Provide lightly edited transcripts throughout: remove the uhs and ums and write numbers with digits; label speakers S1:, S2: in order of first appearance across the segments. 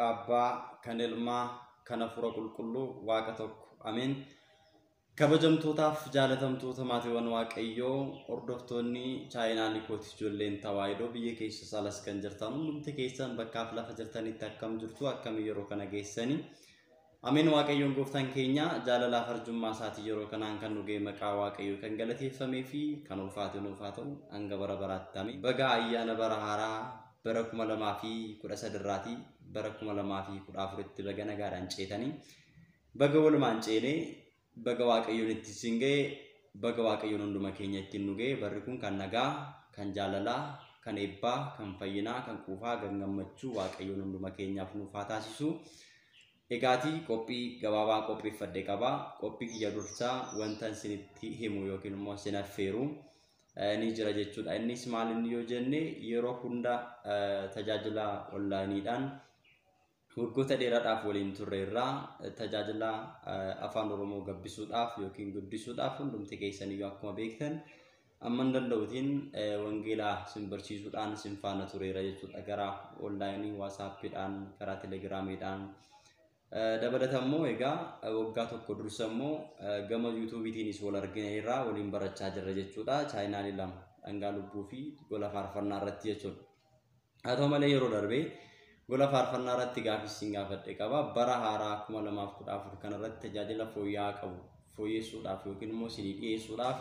S1: Maqaa Abbaa, kan Ilmaa, kan Hafuura Qulqulluu, Waaqa tokko. Ameen. Kabajamtootaaf jaalatamtoota maatiiwwan Waaqayyoo, hordoftoonni chaayinaalii kooti ijoolleen Tawaahidoo biyya keessa salas kan jirtan hundumti keessan bakkaaf lafa jirtanitti akkam jirtu, akkamii yeroo kana geessanii? Ameen. Waaqayyoon gooftaan keenya jaalalaaf arjummaa isaatii yeroo kanaan kan nu ga'e maqaa Waaqayyoo kan galateeffamee fi kan ulfaate nuuf haa ta'u hanga bara baraatti. Ameen. Baga ayyaana bara haaraa bara 2013 irraatii bara 2014tti baga nagaadhaan ceetanii, baga walumaan ceenee, baga Waaqayyoon itti isin ga'e, baga Waaqayyoon hunduma keenya ittiin nu ga'e. Barri kun kan nagaa, kan jaalalaa, kan eebbaa, kan fayyinaa, kan quufaa, kan gammachuu Waaqayyoon hunduma keenyaaf nuuf haa taasisu. Egaatii qophii gabaabaa qopheeffadhe qaba. Qophii kiyya dursaa wanta isinitti himu yookiin immoo isin affeeru ni jira jechuudha. Innis maal inni yoo jenne, yeroo hunda tajaajila onlaayiniidhaan waggoota dheeraadhaaf waliin turre irraa tajaajila afaan Oromoo gabbisuudhaaf yookiin guddisuudhaaf hundumti keessaniyyuu akkuma beektan amman danda'utiin wangeelaa isin barsiisuudhaan isin faana tureera jechuudha. Karaa onlaayinii waasaappiidhaan, karaa telegiraamiidhaan. Dabalata immoo egaa waggaa tokko dursa immoo gama yuutuubiitiinis wal argina irraa waliin barachaa jirra jechuudha. Chaayinaalii lama, dhangaa lubbuu fi gola faarfannaa irratti jechuudha. Haa ta'u malee yeroo darbee gola faarfannaa irratti gaaffii isin gaafadhe qaba. Bara haaraa 2014 kanarratti tajaajila fooyya'aa qabu fooyyessuudhaaf yookiin immoo isinii dhiyeessuudhaaf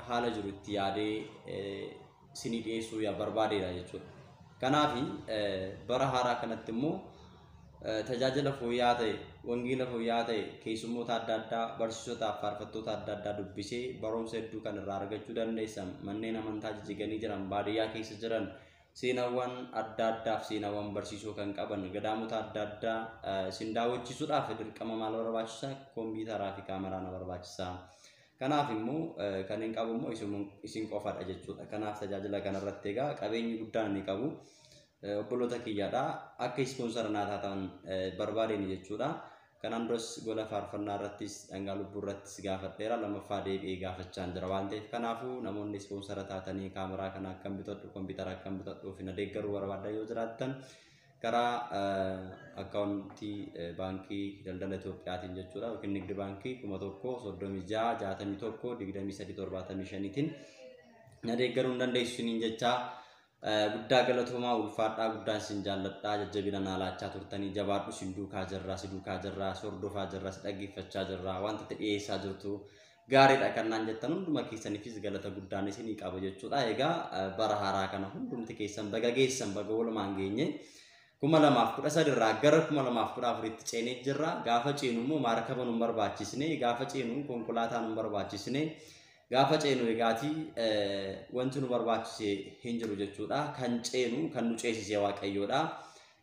S1: haala jiru itti yaadee isinii dhiyeessuu barbaadeera jechuudha. Kanaaf bara haaraa kanatti immoo tajaajila fooyya'aa ta'e, wangeela fooyya'aa ta'e, keessummoota adda addaa, barsiisotaaf faarfattoota adda addaa dubbisee barumsa hedduu kan irraa argachuu dandeessan, manneen amantaa jijjiganii jiran, baadiyyaa keessa jiran, seenaawwan adda addaaf seenaawwan barsiisoo kan qaban gadaamota adda addaa isin daawwachiisuudhaaf dirqama maal barbaachisa? Kompiitaraa fi kaameraa na barbaachisa. Kanaaf immoo kan hin qabu immoo isin qofadha jechuudha. Kanaaf tajaajila kanarratti egaa qabeenyi guddaan inni qabu obboloota kiyyaadha. Akka ispoonsara naa taatan barbaadeen jechuudha. Kanaan duras gola faarfannaa irrattis dhangaa lubbuu irrattis gaafadheera, lammaffaa deebi'ee gaafachaa jira waan ta'eef, kanaafuu namoonni ispoonsara taatanii kaameraa kana akkam bitadhu, kompiitara akkam bitadhuu fi na deeggaruu barbaadan yoo jiraattan karaa akkaawuntii baankii daldala Itoophiyaatiin jechuudha, yookiin nigdi baankii 1000 36 61 23 75tiin na deeggaruu hin dandeessu isiniin jechaa, guddaa galatoomaa, ulfaadhaa, guddaan isin jaalladhaa. Jajjabina naa laachaa turtanii, jabaadhu, isin duukaa jirraa, si duukaa jirraa, si hordofaa jirraa, si dhaggeeffachaa jirraa, wanta itti dhiyeessaa jirtu gaariidha kan naan jettan hunduma keessaniifis galata guddaan isinii qaba jechuudha. Egaa bara haaraa kana hundumti keessan baga geessan, baga walumaan geenye. 2013 irraa gara 2014tti ceenee jirra. Gaafa ceenu immoo maarkaba nu barbaachisne, gaafa ceenu konkolaataa nu barbaachisne, gaafa ceenu egaatii wanti nu barbaachise hin jiru jechuudha. Kan ceenu kan nu ceesise Waaqayyoodha.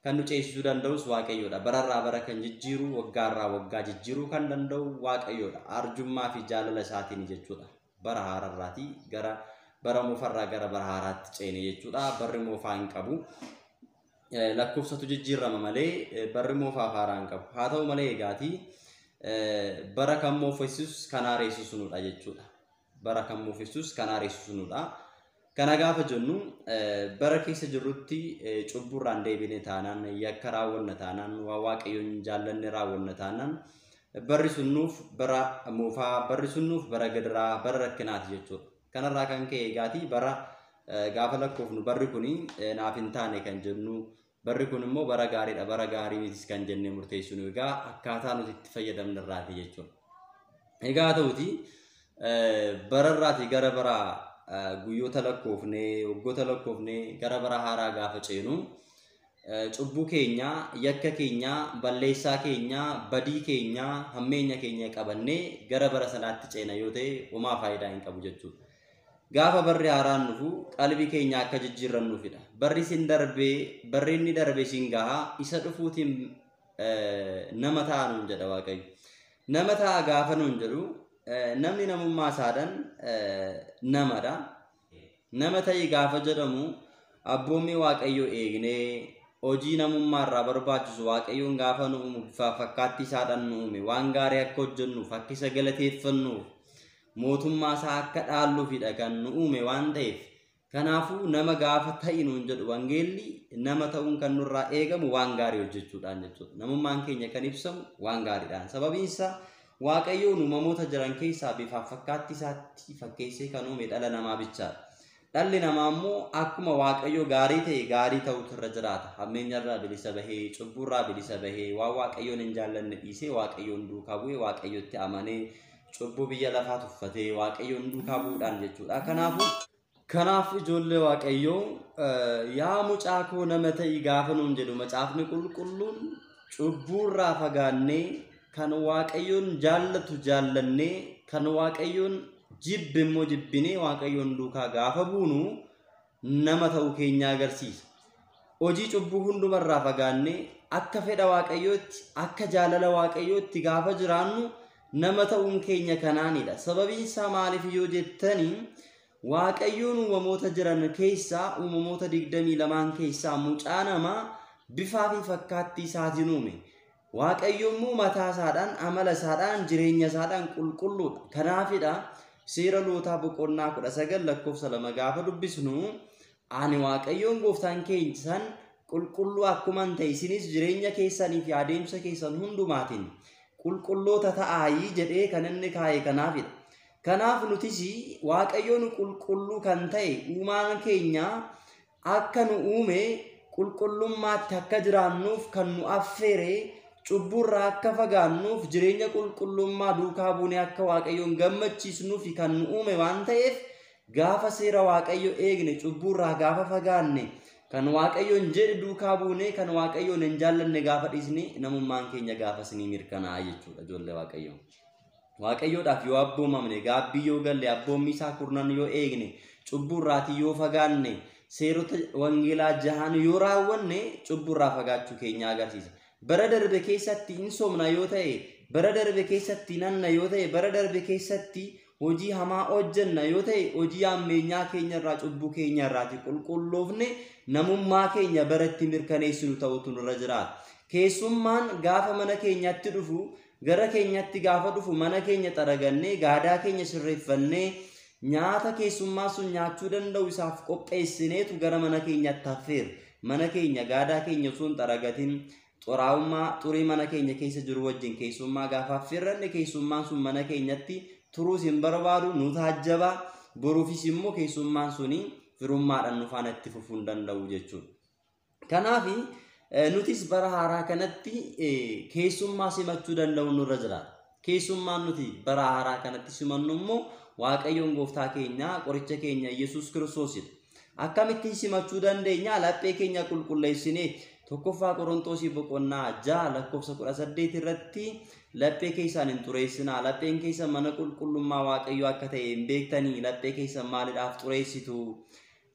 S1: Kan nu ceesisuu danda'us Waaqayyoodha. Bararraa bara kan jijjiiru, waggaarraa waggaa jijjiiruu kan danda'u Waaqayyoodha. Arjummaa fi jaalala isaatiin jechuudha. Bara haararraatii gara bara moofarraa gara bara haaraatti ceene jechuudha. Barri moofaa hin qabu. Lakkoofsatu jijjiirama malee barri moofaa haaraa hin qabu. Haa ta'u malee egaatii bara kan moofessus kan haaressus nudha jechuudha. Bara kan moofessus kan haaressus nudha. Kana gaafa jennu, bara keessa jirrutti cubburraan deebine taanaan, yakka raawwanna taanaan, waa Waaqayyoon jaallanne raawwanna taanaan, barri sun nuuf bara moofaa, barri sun nuuf bara gadiraa, bara rakkinaati jechuudha. Kanarraa kan ka'e egaatii bara gaafa lakkoofnu barri kuni naaf hin taane kan jennu, barri kun immoo bara gaariidha, bara gaarii mitis kan jennee murteessinu egaa akkaataa nuti itti fayyadamne irraati jechuudha. Egaa ta'uti bararraatii gara bara guyyoota lakkoofnee, waggoota lakkoofnee gara bara haaraa gaafa ceenu cubbuu keenya, yakka keenya, balleessaa keenya, badii keenya, hammeenya keenya qabannee gara bara sanaatti ceena yoo ta'e homaa faayidaa hin qabu jechuudha. Gaafa barri haaraan dhufu qalbii keenya akka jijjiirrannuufidha. Barri isin darbee, barri inni darbe isin gahaa, isa dhufuutiin nama ta'a nuun jedha Waaqayyo. Nama ta'a gaafa nuun jedhu, namni namummaa isaadhaan namadha. Nama ta'ii gaafa jedhamu abboommii Waaqayyoo eegnee hojii namummaa irraa barbaachisu, Waaqayyoon gaafa nu uumu bifa fakkaattii isaadhaan nu uume, waan gaarii akka hojjennuuf, akka isa galateeffannuuf, mootummaa isaa akka dhaalluufidha kan nu uume waan ta'eef Kanaafuu nama gaafa ta'i nuun jedhu wangeelli nama ta'uun kan nurraa eegamu waan gaarii hojjechuudhaan jechuudha. Namummaan keenya kan ibsamu waan gaariidhaan. Sababiin isaa Waaqayyoon uumamoota jiran keessaa bifaaf fakkaattii isaatti fakkeessee kan uume dhala namaa bichaadha. Dhalli namaa immoo akkuma Waaqayyo gaarii ta'e gaarii ta'utu irra jiraata. Hammeenyarraa bilisa bahee, cubburraa bilisa bahee, waan Waaqayyoon hin jaallanne dhiisee Waaqayyoon duukaa bu'ee, Waaqayyotti amanee, cubbuu biyya lafaa tuffatee Waaqayyoon duukaa bu'uudhaan jechuudha. Kanaaf ijoollee Waaqayyoo, yaa mucaa koo nama ta'i gaafa nuun jedhu macaafni qulqulluun cubbuurraa fagaannee kan Waaqayyoon jaallatu jaallannee kan Waaqayyoon jibbe immoo jibbinee Waaqayyoon duukaa gaafa buunu nama ta'uu keenya agarsiisa. Hojii cubbuu hundumarraa fagaannee akka fedha Waaqayyootti akka jaalala Waaqayyootti gaafa jiraannu nama ta'uun keenya kanaanidha. Sababiin isaa maaliif yoo jettanii Waaqayyoon uumamoota jiran keessaa uumamoota 22 keessaa mucaa namaa bifaa fi fakkaattii isaatiin uume. Waaqayyo immoo mataa isaadhaan, amala isaadhaan, jireenya isaadhaan qulqulluudha. Kanaafidha seera lootaa boqonnaa 19 lakkoofsa 2 gaafa dubbisnu ani Waaqayyoon gooftaan keessan qulqulluu akkuman ta'e isinis jireenya keessanii fi adeemsa keessan hundumaatiin qulqulloota ta'aayii jedhee kan inni kaa'e kanaafidha. Kanaaf nutis Waaqayyoon qulqulluu kan ta'e uumaan keenya akka nu uume qulqullummaatti akka jiraannuuf kan nu affeere cubburraa akka fagaannuuf jireenya qulqullummaa duukaa buunee akka Waaqayyoon gammachiisnuuf kan nu uume waan ta'eef gaafa seera Waaqayyo eegne cubburraa gaafa fagaanne kan Waaqayyoon jedhe duukaa buunee kan Waaqayyoon hin jaallanne gaafa dhiisne namummaan keenya gaafas ni mirkanaa'a jechuudha ijoollee Waaqayyoo. Waaqayyoodhaaf yoo abboomamne gaabbii yoo galle abboommii isaa kurnan yoo eegne cubburraatii yoo fagaanne seerota wangeelaa jahan yoo raawwanne cubburraa fagaachuu keenya agarsiisa. Bara darbe keessatti hin soomna yoo ta'e, bara darbe keessatti hin hanna yoo ta'e, bara darbe keessatti hojii hamaa hojjenna yoo ta'e, hojii hammeenyaa keenyarraa cubbuu keenyarraati qulqulloofne namummaa keenya baratti mirkaneessinu ta'utu nurra jiraata. Keessummaan gaafa mana keenyatti dhufu gara keenyatti gaafa dhufu mana keenya xaragannee gaadaa keenya sirreeffannee nyaata keessummaa sun nyaachuu danda'u isaaf qopheessineetu gara mana keenyatti affeera. Mana keenya gaadaa keenya osoo hin xaragatin xuraa'ummaa xurii mana keenya keessa jiru wajjin keessummaa gaafa affeerranne keessummaan sun mana keenyatti turuus hin barbaadu nu taajjaba. Boruufis immoo keessummaan suni firummaadhaan nu faana itti fufuu hin danda'u jechuudha. Kanaaf nutis bara haaraa kanatti keessummaa simachuu danda'u nurra jiraata. Keessummaan nuti bara haaraa kanatti simannu immoo Waaqayyoon gooftaa keenya qoricha keenya Yesuus Kiristoosidha. Akkamittiin simachuu dandeenya? Laphee keenya qulqulleessinee tokkoffaa Qorontoosii boqonnaa 6 lakkoofsa 18 irratti laphee keessan hin xureessinaa. Lapheen keessan mana qulqullummaa Waaqayyoo akka ta'e hin beektanii laphee keessan maaliidhaaf xureessitu?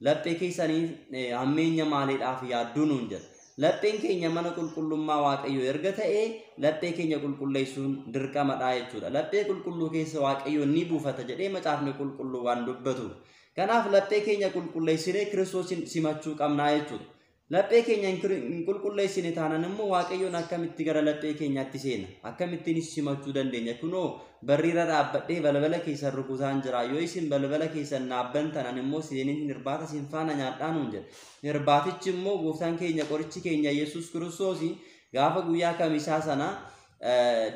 S1: Laphee keessanii hammeenya maaliidhaaf yaadduu nuun jedha. Lapheen keenya mana qulqullummaa Waaqayyoo erga ta'e laphee keenya qulqulleessuun dirqamadha jechuudha. Laphee qulqulluu keessa Waaqayyo ni buufata jedhee macaafni qulqulluu waan dubbatuuf. Kanaaf laphee keenya qulqulleessinee Kiristoosin simachuu qabnaa jechuudha. Laphee keenya hin qulqulleessine taanaan immoo Waaqayyoon akkamitti gara laphee keenyaatti seena? Akkamittiin simachuu dandeenya? Kunoo barriira dhaabbadhee balbala keessan rukutaan jira. Yoo isin balbala keessan dhaabbantan ani immoo seeniin irbaata isin faana nyaadhaa nuun jedha. Irbaatichi immoo gooftaan keenya qorichi keenya Yesuus Kiristoos gaafa guyyaa kamisaa sana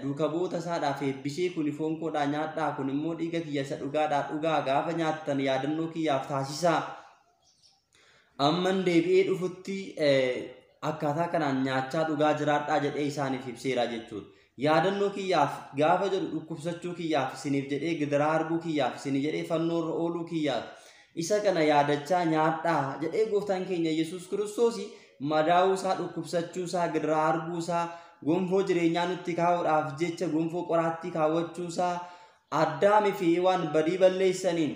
S1: duuka bu'oota isaadhaaf eebbisee kun foon koodhaa nyaadhaa kun immoo dhiiga kiyya isa dhugaadhaa dhugaa gaafa nyaattan yaadannoo kiyyaaf taasisaa. Amman deebi'ee dhufutti akkaataa kanaan nyaachaa dhugaa jiraadhaa jedhee isaaniif ibseera jechuudha. Yaadannoo kiyyaaf gaafa jedhu dhukkubsachuu kiyyaaf isiniif jedhee gidiraa arguu kiyyaaf isinii jedhee fannoo irra ooluu kiyyaaf isa kana yaadachaa nyaadhaa jedhee gooftaan keenya Yesuus Kiristoos madaa'uu isaa dhukkubsachuu isaa gidiraa arguu isaa gonfoo jireenyaa nutti kaa'uudhaaf jecha gonfoo qoraattii kaawwachuu isaa Addaamii fi Hewaan badii balleessaniin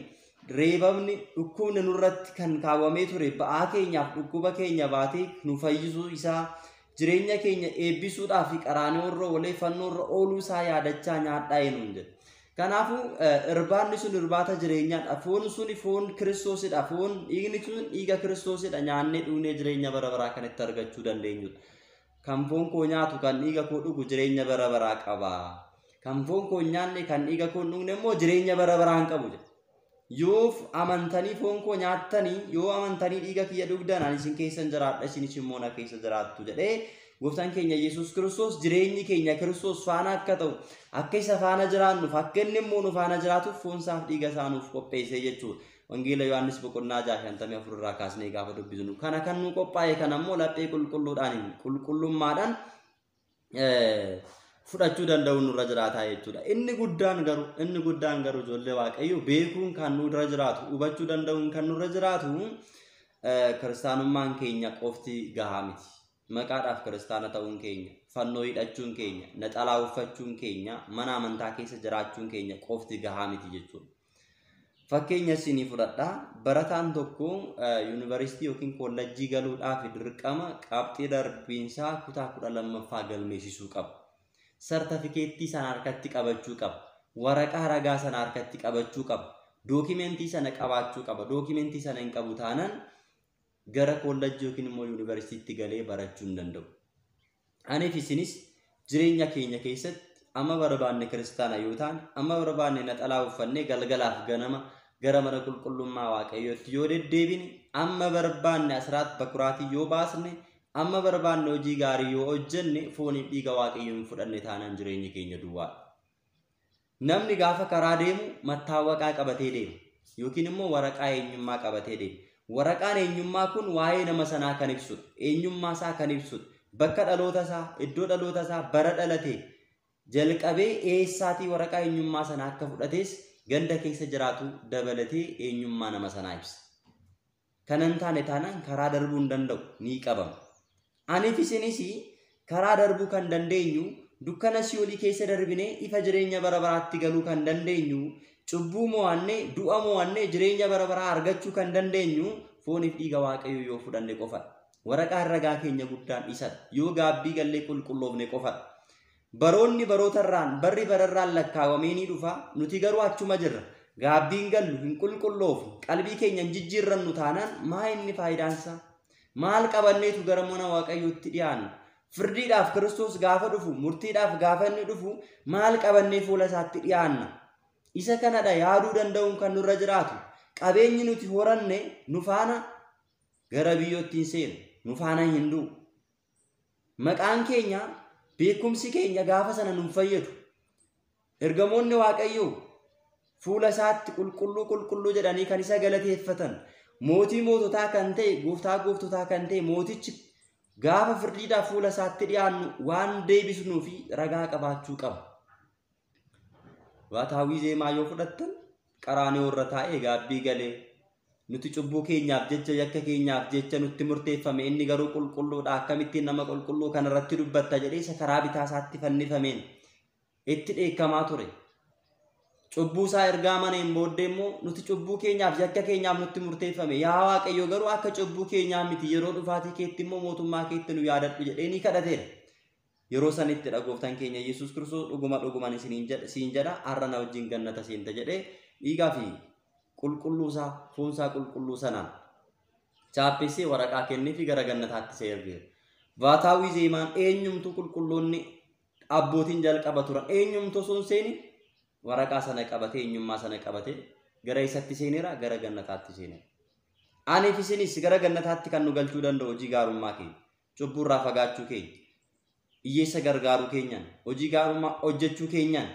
S1: reebamni dhukkubni nurratti kan kaawwamee ture ba'aa keenyaaf dhukkuba keenya baatee nu fayyisuu isaa jireenya keenya eebbisuudhaaf qaraanioo irra oolee fannoo irra ooluu isaa yaadachaa nyaadhaa nuun jedha. Kanaafuu irbaanni sun irbaata jireenyaadha. Foon sun foon Kiristoosidha. Foon dhiigni sun dhiiga Kiristoosidha. Nyaannee dhugnee jireenya bara baraa kan itti argachuu dandeenyudha. Kan foon koo nyaatu kan dhiiga koo dhugu jireenya bara baraa qaba. Kan foon koo nyaanne kan dhiiga koo dhugne immoo jireenya bara baraa hin qabu jedha. Yoo amantanii foon koo nyaattanii, yoo amantanii dhiiga kiyya dhugdan ani isin keessan jiraadha, isinis immoo na keessa jiraattu jedhee gooftaan keenya Yesuus Kiristoos jireenyi keenya Kiristoos faana akka ta'u, akka isa faana jiraannuuf, akka inni immoo nu faana jiraatuuf foon isaaf dhiiga isaa nuuf qopheesse jechuudha. Wangeela Yohaannis boqonnaa 6:54 irraa kaasnee gaafa dubbisnu kana kan nu qophaa'e kana immoo laphee qulqulluudhaan qulqullummaadhaan fudhachuu danda'u nurra jiraataa jechuudha. Inni guddaan garuu ijoollee Waaqayyoo beekuun kan nurra jiraatu, hubachuu danda'uun kan nurra jiraatu kiristaanummaan keenya qofti gahaa miti. Maqaadhaaf kiristaana ta'uun keenya, fannoo hidhachuun keenya, naxalaa uffachuun keenya, mana amantaa keessa jiraachuun keenya qofti gahaa miti jechuudha. Fakkeenya isinii fudhadhaa. Barataan tokko yuunivarsiitii yookiin kollejjii galuudhaaf dirqama qabxii darbiinsaa kutaa 12ffaa galmeessisuu qaba. Sartifikeettii sana harkatti qabachuu qaba. Waraqaa ragaa sana harkatti qabachuu qaba. Dookimentii sana qabaachuu qaba. Dookimentii sana hin qabu taanaan gara kollejjii yookiin immoo yuunivarsiitiitti galee barachuu hin danda'u. Aniif isinis jireenya keenya keessatti amma barbaanne kiristaana yoo taane, amma barbaanne naxalaa uffannee galgalaaf ganama gara mana qulqullummaa Waaqayyootti yoo deddeebine, amma barbaanne asraat bakuraatii yoo baasne, amma barbaanne hojii gaarii yoo hojjenne, fooniif dhiiga Waaqayyoo hin fudhanne taanaan jireenyi keenya duwwaadha. Namni gaafa karaa deemu mattaawaqaa qabatee deema yookiin immoo waraqaa eenyummaa qabatee deema. Waraqaan eenyummaa kun waa'ee nama sanaa kan ibsudha. Eenyummaa isaa kan ibsudha. Bakka dhaloota isaa, iddoo dhaloota isaa, bara dhalate jalqabee eessaatii waraqaa eenyummaa sanaa akka fudhates ganda keessa jiraatu dabalatee eenyummaa nama sanaa ibsa. Kana hin taane taanaan karaa darbuu hin danda'u, ni qabama. Aniif isinis karaa darbuu kan dandeenyu, dukkana si'oolii keessa darbinee ifa jireenya bara baraatti galuu kan dandeenyu, cubbuu mo'annee, du'a mo'annee jireenya bara baraa argachuu kan dandeenyu fooniif dhiiga Waaqayyoo yoo fudhanne qofadha. Waraqaan ragaa keenya guddaan isadha. Yoo gaabbii gallee qulqulloofne qofadha. Baroonni barootarraan, barri bararraan lakkaawamee ni dhufa. Nuti garuu achuma jirra. Gaabbiin gallu hin qulqulloofnu, qalbii keenya hin jijjiirrannu taanaan maa inni faayidaansaa? Maal qabanneetu gara mana Waaqayyootti dhiyaanna? Firdiidhaaf Kiristoos gaafa dhufu, murtiidhaaf gaafa inni dhufu, maal qabannee fuula isaatti dhiyaanna? Isa kanadha yaaduu danda'uun kan nurra jiraatu. Qabeenyi nuti horanne nu faana gara biyyootti hin seenu, nu faana hin du'u. Maqaan keenya, beekumsi keenya gaafa sana nu fayyadu. Ergamoonni Waaqayyoo fuula isaatti qulqulluu qulqulluu jedhanii kan isa galateeffatan, mootii moototaa kan ta'e, gooftaa gooftotaa kan ta'e mootichi gaafa firdiidhaaf fuula isaatti dhiyaannu waan deebisnuu fi ragaa qabaachuu qaba. Waataawwii zeemaa yoo fudhattan qaraanioo irra taa'ee gaabbii galee nuti cubbuu keenyaaf jecha, yakka keenyaaf jecha nutti murteeffame, inni garuu qulqulluudha, akkamittiin nama qulqulluu kanarratti dubbatta jedhee isa karaa bitaa isaatti fannifameen itti dheekkamaa ture. Cubbuu isaa ergaa maneen booddee immoo nuti cubbuu keenyaaf yakka keenyaaf nutti murteeffame, yaa Waaqayyo garuu akka cubbuu keenyaa miti, yeroo dhufaatii keetti immoo mootummaa keetti nu yaadadhu jedhee ni kadhateera. Yeroo sanittidha gooftaan keenya Yesuus Kiristoos dhuguma dhugumaan isiniin jedha, siin jedha, har'a na wajjin gannata seenta jedhee dhiigaa fi qulqulluu isaa, foon isaa qulqulluu sanaan chaappessee waraqaa kennee fi gara gannataatti isa ergeera. Vaataawwii zeemaan eenyumtuu qulqulloonni abbootiin jalqaba turan eenyumtuu osoo hin seenin waraqaa sana qabatee, eenyummaa sana qabatee gara isatti seeneera, gara gannataatti seeneera. Aniif isinis gara gannataatti kan nu galchuu danda'u hojii gaarummaa keenya, cubbuurraa fagaachuu keenya, hiyyeessa gargaaruu keenyaan, hojii gaarummaa hojjechuu keenyaan,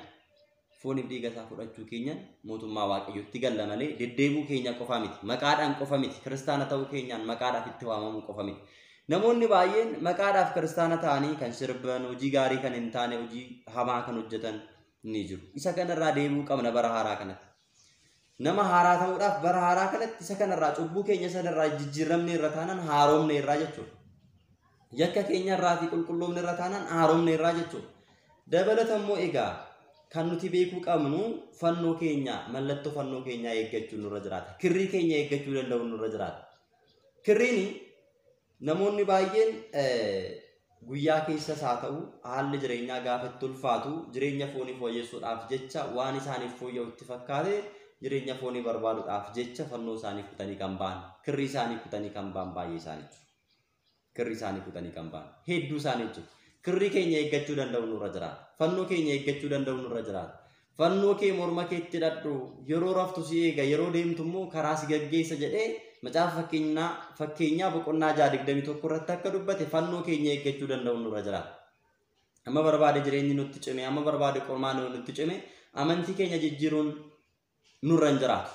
S1: fooniif dhiiga isaa fudhachuu keenyaan mootummaa Waaqayyootti galla malee deddeebi'uu keenya qofa miti, maqaadhaan qofa miti, kiristaana ta'uu keenyaan maqaadhaaf itti waamamuu qofa miti. Namoonni baay'een maqaadhaaf kiristaana ta'anii kan sirban, hojii gaarii kan hin taane, hojii hamaa kan hojjetan ni jiru. Isa kanarraa deebi'uu qabna bara haaraa kanatti. Nama haaraa ta'uudhaaf bara haaraa kanatti isa kanarraa cubbuu keenya sanarraa jijjiiramne irra taanaan haaromne irraa jechuudha. Yakka keenya irraa fi qulqulloomne irra taanaan haaromne irraa jechuudha. Dabalata immoo egaa kan nuti beekuu qabnu fannoo keenya, mallattoo fannoo keenyaa eeggachuu nurra jiraata. Kirrii keenya eeggachuu danda'u nurra jiraata. Kirriin namoonni baay'een guyyaa keessas haa ta'u haalli jireenyaa gaafa itti ulfaatu jireenya foonii fooyyessuudhaaf jecha waan isaaniif fooyya'u itti fakkaate jireenya foonii barbaaduudhaaf jecha fannoo isaanii kutanii kan ba'an, kirrii isaanii kutanii kan ba'an baay'ee isaanii jiru. Kirrii isaanii kutanii kan ba'an hedduu isaanii jiru. Kirrii keenya eeggachuu danda'u nurra jiraata. Fannoo keenya eeggachuu danda'u nurra jiraata. Fannoo kee morma keetti hidhadhu, yeroo raftu si eega, yeroo deemtu immoo karaa si gaggeessa jedhee macaafa fakkeenyaa boqonnaa 6:21 irratti akka dubbate fannoo keenya eeggachuu danda'u nurra jiraata. Amma barbaade jireenyi nutti cime, amma barbaade qormaan nutti cime, amantii keenya jijjiiruun nurra hin jiraatu.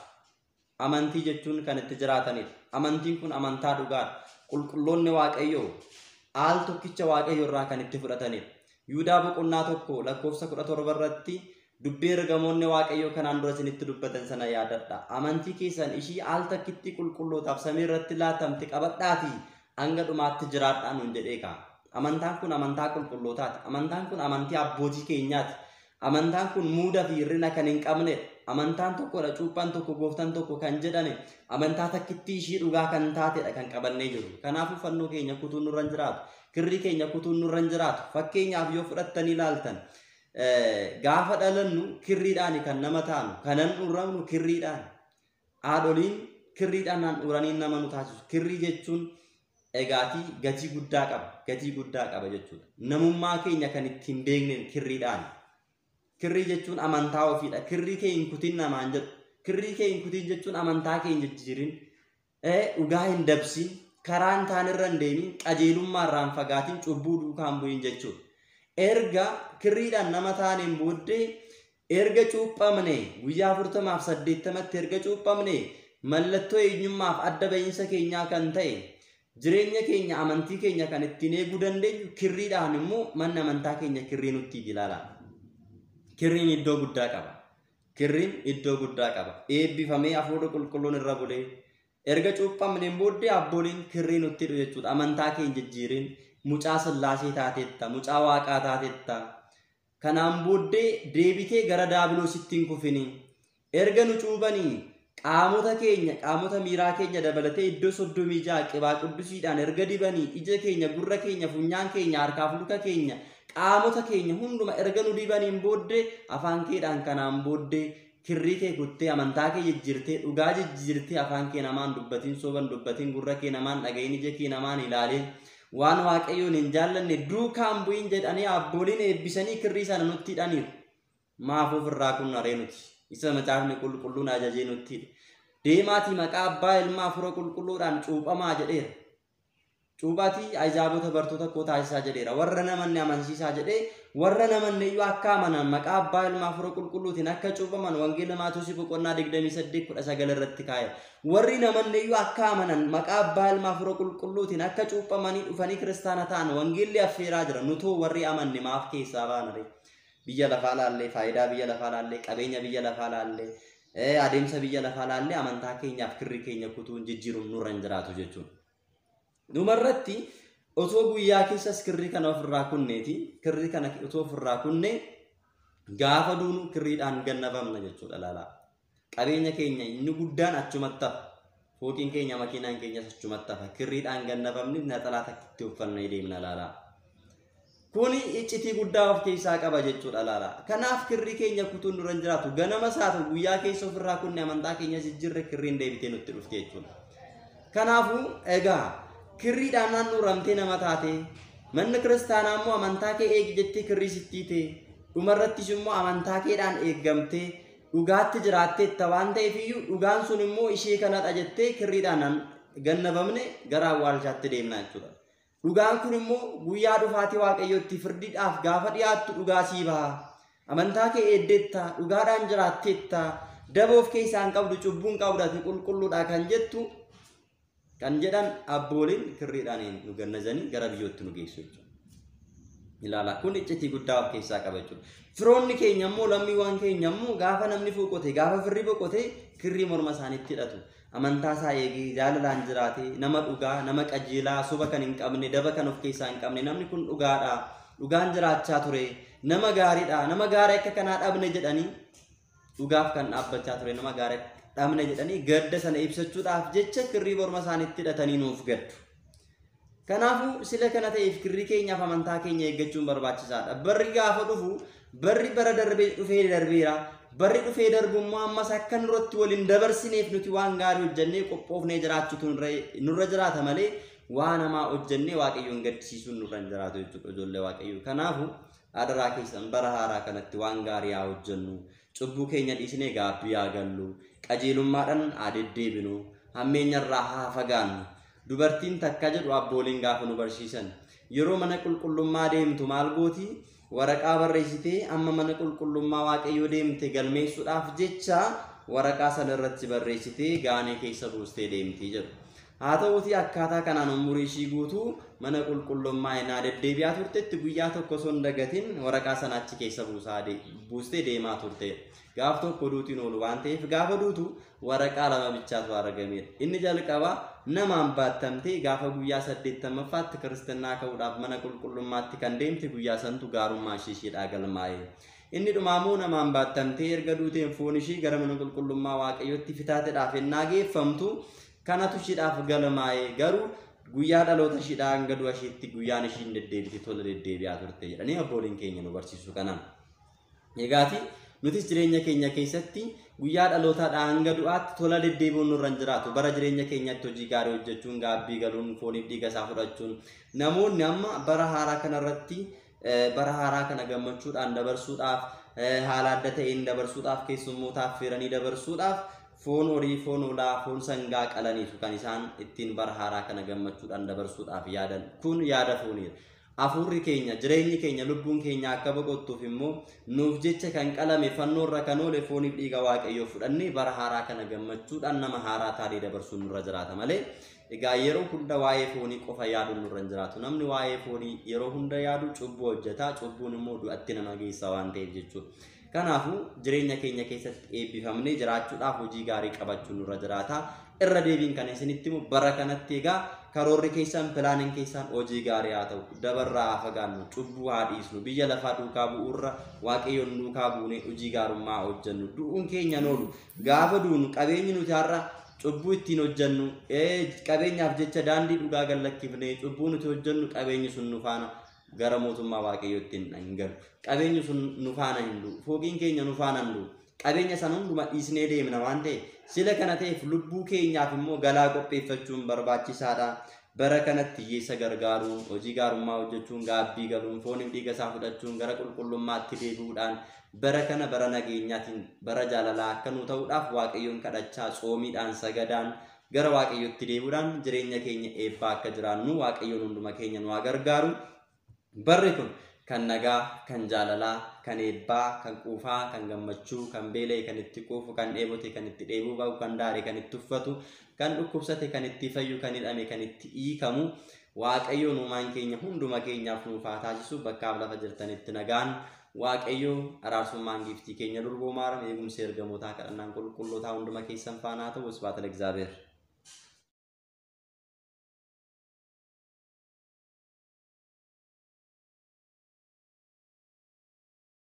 S1: Amantii jechuun kan itti jiraatanidha. Amantiin kun amantaa dhugaadha. Qulqulloonni Waaqayyoo aal tokkicha Waaqayyo irraa kan itti fudhatanidha. Yihudaa boqonnaa 1 lakkoofsa 17 irratti dubbii ergamoonni Waaqayyoo kanaan dura isinitti dubbatan sana yaadadha. Amantii keessan ishii aal takkitti qulqullootaaf samii irratti laatamte qabadhaatii hanga dhumaatti jiraadhaa nuun jedhee ka'a. Amantaan kun amantaa qulqullootaati. Amantaan kun amantii abbootii keenyaati. Amantaan kun muuda fi hir'ina kan hin qabnedha. Amantaan tokkodha, cuuphaan tokko, gooftaan tokko kan jedhame amantaa takkittii ishii dhugaa kan taatedha kan qabannee jiru. Kanaafuu fannoo keenya kutuun nurra hin jiraatu. Kirrii keenya kutuun nurra hin jiraatu. Fakkeenyaaf yoo fudhattanii ilaaltan gaafa dhalannu kirriidhaan kan nama taanu, kanan dhurramnu kirriidhaan. Haadholiin kirriidhaan naan dhuranii nama nu taasisu. Kirrii jechuun egaatii gatii guddaa qaba. Gatii guddaa qaba jechuudha. Namummaa keenya kan ittiin beekne kirriidhaan. Kirrii jechuun amantaa ofiidha. Kirrii kee hin kutin namaan jedhu. Kirrii kee hin kutin jechuun amantaa kee hin jijjiirin, dhugaa hin dabsin, karaa hin taane irra hin deemin, qajeelummaa irraa hin fagaatin, cubbuu duukaa hin bu'in jechuudha. Erga kirriidhaan nama taaneen booddee erga cuuphamne guyyaa 40 fi 80tti erga cuuphamne mallattoo eenyummaaf adda bahiinsa keenyaa kan ta'e jireenya keenya amantii keenya kan ittiin eeguu dandeenyu kirriidhaan immoo manni amantaa keenya kirrii nutti ilaala. Kirriin iddoo guddaa qaba. Kirriin iddoo guddaa qaba. Eebbifamee hafuurri qulqulluun irra bulee erga cuuphamneen booddee abbooliin kirrii nutti hidhu jechuudha. Amantaa keenya jijjiirin, mucaa Sillaasee taateetta, mucaa Waaqaa taateetta. Kanaan booddee deebitee gara daabiloositti hin kufini. Erga nu cuubanii qaamota keenya, qaamota miiraa keenya dabalatee iddoo 36 qibaa quddusiidhaan erga dibanii ija keenya, gurra keenya, funyaan keenya, harkaaf luka keenya, qaamota keenya hunduma erga nu dibaniin booddee afaan keedhaan kanaan booddee kirrii kee kuttee amantaa kee jijjiirtee dhugaa jijjiirtee afaan kee namaan dubbatiin, soban dubbatiin, gurra kee namaan dhagayin, ija kee namaan ilaalin, waan Waaqayyoon hin jaallanne duukaan bu'in jedhanii abbooliin eebbisanii kirrii sana nutti hidhaniiru. Maaf ofirraa kun aree nuti? Isa macaafni qulqulluun ajajee nutti hidhe. Deemaatii maqaa abbaa ilmaa hafuura qulqulluudhaan cuuphamaa jedheera. Cuuphaatii ahizaabota bartoota koo taasisaa jedheera. Warra namanne amansiisaa jedhee warra namanne iyyuu akka amanan maqaa abbaa ilmaa hafuura qulqulluutiin akka cuuphaman wangeela Maatewos boqonnaa 28:19 irratti kaa'eera. Warri namanne iyyuu akka amanan maqaa abbaa ilmaa hafuura qulqulluutiin akka cuuphamanii dhufanii kiristaana ta'an wangeelli affeeraa jira. Nutoo warri amanne maaf keessaa baana ree? Biyya lafaa laallee, faayidaa biyya lafaa laallee, qabeenya biyya lafaa laallee, adeemsa biyya lafaa laallee amantaa keenyaaf kirrii keenya kutuun jijjiiruun nurra hin jiraatu jechuudha. Dhumarratti osoo guyyaa keessas kirrii kana ofirraa kunneeti, kirrii kana osoo ofirraa kunne gaafa duunu kirriidhaan gannafamna jechuudha laalaa. Qabeenya keenya inni guddaan achumatti hafa. Fooqiin keenya makiinaan keenyas achumatti hafa. Kirriidhaan gannafamni naxalaa takkitti uffannee deemna laalaa. Kuni iccitii guddaa of keessaa qaba jechuudha laalaa. Kanaaf kirrii keenya kutuun nurra hin jiraatu. Ganama isaa ta'u guyyaa keessa ofirraa kunne amantaa keenya jijjiirre kirriin deebitee nutti dhufte jechuudha. Kanaafuu egaa kirriidhaan naannoo ramtee nama taate, manni kiristaanaa immoo amantaa kee eegi jettee kirrii sitti hiite, dhumarrattis immoo amantaa keedhaan eeggamtee dhugaatti jiraatteetta waan ta'eef iyyuu dhugaan sun immoo ishee kanadha jettee kirriidhaan gannafamne gara awwaalchaatti deemna jechuudha. Dhugaan kun immoo guyyaa dhufaatii Waaqayyootti firdiidhaaf gaafa dhiyaattu dhugaa sii baha. Amantaa kee eeddeetta, dhugaadhaan jiraatteetta, daba of keessaa hin qabdu, cubbuu hin qabdu, ati qulqulluudha kan jettu kan jedhan abbooliin kirriidhaan nu gannazanii gara biyyootti nu geessu jechuudha. Ilaala, kun iccitii guddaa of keessaa qaba jechuudha. Firoonni keenya immoo lammiiwwan keenya immoo gaafa namni boqote, gaafa firri boqote kirrii morma isaaniitti hidhatu. Amantaa isaa eegee jaalalaan jiraate, nama dhugaa, nama qajeelaa, soba kan hin qabne, daba kan of keessaa hin qabne, namni kun dhugaadha, dhugaan jiraachaa ture, nama gaariidha, nama gaarii akka kanaa dhabne jedhanii dhugaaf kan dhaabbachaa ture, nama gaarii dhabne jedhanii gadda sana ibsachuudhaaf jecha kirrii morma isaaniitti hidhatanii nuuf gaddu. Kanaafuu sila kana ta'eef kirrii keenyaaf amantaa keenya eeggachuun barbaachisaadha. Barri gaafa dhufu barri bara darbee dhufee darbeera. Barri dhufee darbu immoo ammas akka nurratti waliin dabarsineef nuti waan gaarii hojjennee qophoofnee jiraachuutu nurra jiraata malee waan hamaa hojjennee Waaqayyoon gaddisiisuun nurra hin jiraatu jechuudha ijoollee Waaqayyoo. Kanaafuu adaraa keessan bara haaraa kanatti waan gaarii haa hojjennu. Cubbuu keenya dhiisnee gaabbii haa gallu. Qajeelummaadhaan haa deddeebinu. Hammeenyarraa haa fagaannu. Dubartiin takka jedhu abbooliin gaafa nu barsiisan. Yeroo mana qulqullummaa deemtu maal gooti? Waraqaa barreessitee amma mana qulqullummaa Waaqayyoo deemte galmeessuudhaaf jecha waraqaa sana irratti barreessitee gaanee keessa buustee deemti jedhu. Haa ta'uutii akkaataa kanaan umurii ishii guutuu mana qulqullummaa innaa deddeebi'aa turtetti guyyaa tokko osoo hin dagatin waraqaa sana achi keessa buustee deemaa turte. Gaaf tokko duutiin oolu waan ta'eef gaafa duutu waraqaa lama bichaatu argamedha. Inni jalqaba namaan baattamtee gaafa guyyaa 80ffaatti kiristinnaa ka'uudhaaf mana qulqullummaatti kan deemte guyyaa santu gaarummaa ishii isheedhaa galmaa'e. Inni dhumaamoo namaan baattamtee erga duuteen foon ishii gara mana qulqullummaa Waaqayyootti fitaateedhaaf ennaa geeffamtu kanatu isheedhaaf galmaa'e. Garuu guyyaa dhaloota isheedhaa hanga du'a isheetti guyyaan ishiin deddeebite tola deddeebi'aa turte jedhanii abbooliin keenya nu barsiisu kanaan. Egaati nutis jireenya keenya keessatti guyyaa dhalootaadhaa hanga du'aatti tola deddeebi'uun nurra hin jiraatu. Bara jireenya keenyatti hojii gaarii hojjechuun, gaabbii galuun, fooniif dhiiga isaa fudhachuun namoonni amma bara haaraa kanarratti bara haaraa kana gammachuudhaan dabarsuudhaaf haala adda ta'een dabarsuudhaaf keessummootaaf feeranii dabarsuudhaaf foon horii, foon hoolaa, foon sangaa qalaniitu kan isaan ittiin bara haaraa kana gammachuudhaan dabarsuudhaaf yaadan. Kun yaada fooniidha. Afuurri keenya, jireenyi keenya, lubbuun keenya akka boqottuuf immoo nuuf jecha kan qalame fannoorra kan oole fooniif dhiiga Waaqayyoo fudhannee bara haaraa kana gammachuudhaan nama haaraa taanee dabarsuun nurra jiraata malee egaa yeroo hunda waa'ee foonii qofa yaaduun nurra hin jiraatu. Namni waa'ee foonii yeroo hunda yaadu cubbuu hojjeta. Cubbuun immoo du'atti nama geessa waan ta'eef jechuudha. Kanaafuu jireenya keenya keessatti eebbifamnee jiraachuudhaaf hojii gaarii qabachuun nurra jiraata. Irra deebiin kan isinitti himu bara kanatti egaa karoorri keessan, pilaaniin keessan hojii gaarii haa ta'u. Dabarraa haa fagaannu, cubbuu haa dhiisnu, biyya lafaa duukaa bu'uurra Waaqayyoon duukaa buunee hojii gaarummaa hojjennu. Du'uun keenya oolu. Gaafa duunu qabeenyi nuti har'a cubbuu ittiin hojjennu, qabeenyaaf jecha daandii dhugaa gallakkifnee cubbuu nuti hojjennu qabeenyi sun nu faana gara mootummaa Waaqayyootti hin galu. Qabeenyi sun nu faana hin du'u. Fooqiin keenya nu faana hin du'u. Qabeenya sana hunduma dhiisnee deemna waan ta'eef sila kana ta'eef lubbuu keenyaaf immoo galaa qopheeffachuun barbaachisaadha. Bara kanatti hiyyeessa gargaaruun, hojii gaarummaa hojjechuun, gaabbii galuun, fooniif dhiiga isaa fudhachuun gara qulqullummaatti deebi'uudhaan bara kana bara nageenyaatiin bara jaalalaa akka nu ta'uudhaaf Waaqayyoon kadhachaa tsoomiidhaan sagadaan gara Waaqayyootti deebi'uudhaan jireenya keenya eebbaa akka jiraannu Waaqayyoon hunduma keenya nu haa gargaaru. Barri kun kan nagaa, kan jaalalaa, kan eebbaa, kan quufaa, kan gammachuu, kan beela'e kan itti quufu, kan dheebote kan itti dheebuu bahu, kan daare kan itti uffatu, kan dhukkubsate kan itti fayyu, kan hidhame kan itti hiikamu Waaqayyoon uumaan keenya hunduma keenyaaf nuuf haa taasisu. Bakkaaf lafa jirtanitti nagaan Waaqayyo araarsummaan giiftii keenya durboo maaram eegumsi ergamootaa kadhannaan qulqullootaa hunduma keessan faana haa ta'u. Wasbaata Egzaabeer.